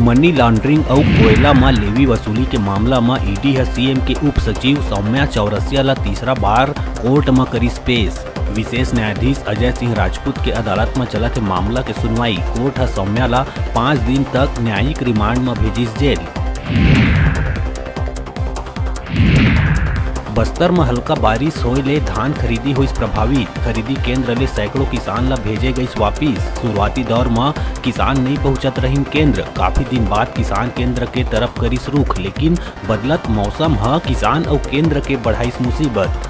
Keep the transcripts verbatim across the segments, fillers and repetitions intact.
Money laundering अउ कोयला म लेवी वसूली के मामला म ईडी ह सीएम के उप सचिव सौम्या चौरसिया ल तीसरा बार कोर्ट म करिस पेश। विशेष न्यायाधीश अजय सिंह राजपूत के अदालत म चलत हे मामला के सुनवाई। कोर्ट ह सौम्या ल पाँच दिन तक न्यायिक रिमांड म भेजिस जेल। बस्तर म हल्का बारिश होए ले धान खरीदी होइस प्रभावित। खरीदी केंद्र ले सैकड़ों किसान ल भेजे गइस वापिस। शुरुआती दौर म किसान नइ पहुंचत रहिन केंद्र। काफी दिन बाद किसान केंद्र के तरफ करिस रुख, लेकिन बदलत मौसम ह किसान अउ केंद्र के बढ़ाइस मुसीबत।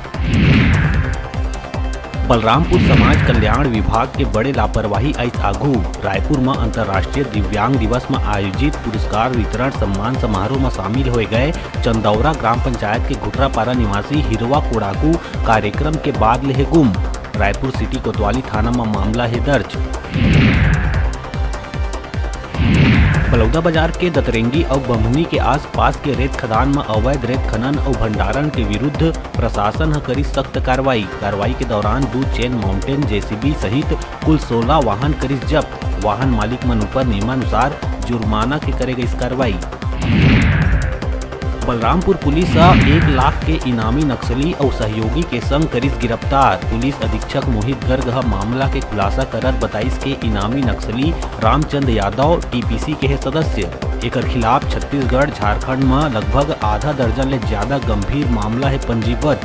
बलरामपुर समाज कल्याण विभाग के बड़े लापरवाही आइस आघू। रायपुर म अंतर्राष्ट्रीय दिव्यांग दिवस म आयोजित पुरस्कार वितरण सम्मान समारोह म शामिल होए गए चंदौरा ग्राम पंचायत के घुटरापारा निवासी हिरवा कोड़ाकू कार्यक्रम के बाद ले हे गुम। रायपुर सिटी कोतवाली थाना म मामला हे दर्ज। बलौदा बाजार के दतरेंगी अउ बम्हनी के आसपास के रेत खदान म अवैध रेत खनन अउ भंडारण के विरुद्ध प्रशासन ह करिस सख्त कार्रवाई। कार्रवाई के दौरान दू चेन माउंटेन जेसीबी सहित कुल सोलह वाहन करिस जब्त। वाहन मालिक मन ऊपर नियमानुसार जुर्माना के करे गइस कार्रवाई। बलरामपुर पुलिस ह एक लाख के इनामी नक्सली अउ सहयोगी के संग करिस गिरफ्तार। पुलिस अधीक्षक मोहित गर्ग ह मामला के खुलासा करत बताइस के इनामी नक्सली रामचंद यादव टीपीसी के हे सदस्य। एकर खिलाफ छत्तीसगढ़, झारखंड म लगभग आधा दर्जन ले ज्यादा गंभीर मामला हे पंजीबद्ध।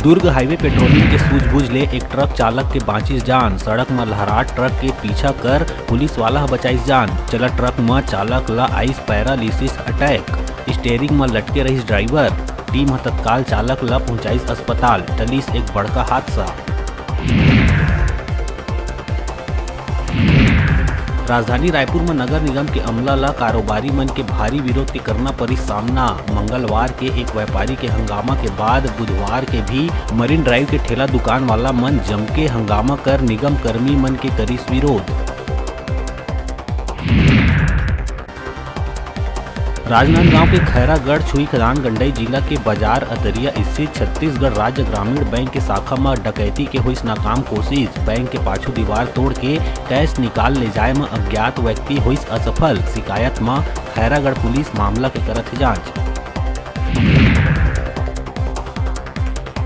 दुर्ग हाईवे पेट्रोलिंग के सूझबूझ ले एक ट्रक चालक के बांचिस जान। सड़क म लहरात ट्रक के पीछा कर पुलिस वाला ह बचाइस जान। चलत ट्रक म चालक ल आइस पैरालिसिस अटैक, स्टीयरिंग म लटके रहिस ड्राइवर। टीम ह तत्काल चालक ल पहुंचाइस अस्पताल। टलिस एक बड़का हादसा। राजधानी रायपुर म नगर निगम के अमला ल कारोबारी मन के भारी विरोध के करना परिस सामना। मंगलवार के एक व्यापारी के हंगामा के बाद बुधवार के भी मरीन ड्राइव के ठेला दुकान वाला मन जमके हंगामा कर निगम कर्मी मन के करिस विरोध। राजनांदगांव के खैरागढ़ छुई खदान गंडई जिला के बाजार अतरिया स्थित छत्तीसगढ़ राज्य ग्रामीण बैंक के शाखा म डकैती के होइस नाकाम कोशिश। बैंक के पाछू दीवार तोड़ के कैश निकाल ले जाए म अज्ञात व्यक्ति होइस असफल। शिकायत म खैरागढ़ पुलिस मामला के करत हे जांच।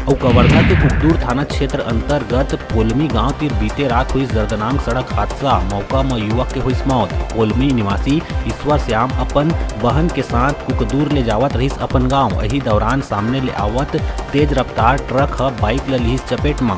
अउ कवर्धा के कुकदूर थाना क्षेत्र अंतर्गत पोलमी गांव तीर बीते रात होइस दर्दनाक सड़क हादसा। मौका म युवक के होइस मौत। पोलमी निवासी ईश्वर श्याम अपन बहन के साथ कुकदूर ले जावत रहिस अपन गांव। एही दौरान सामने ले आवत तेज रफ्तार ट्रक ह बाइक ल लिहिस चपेट म।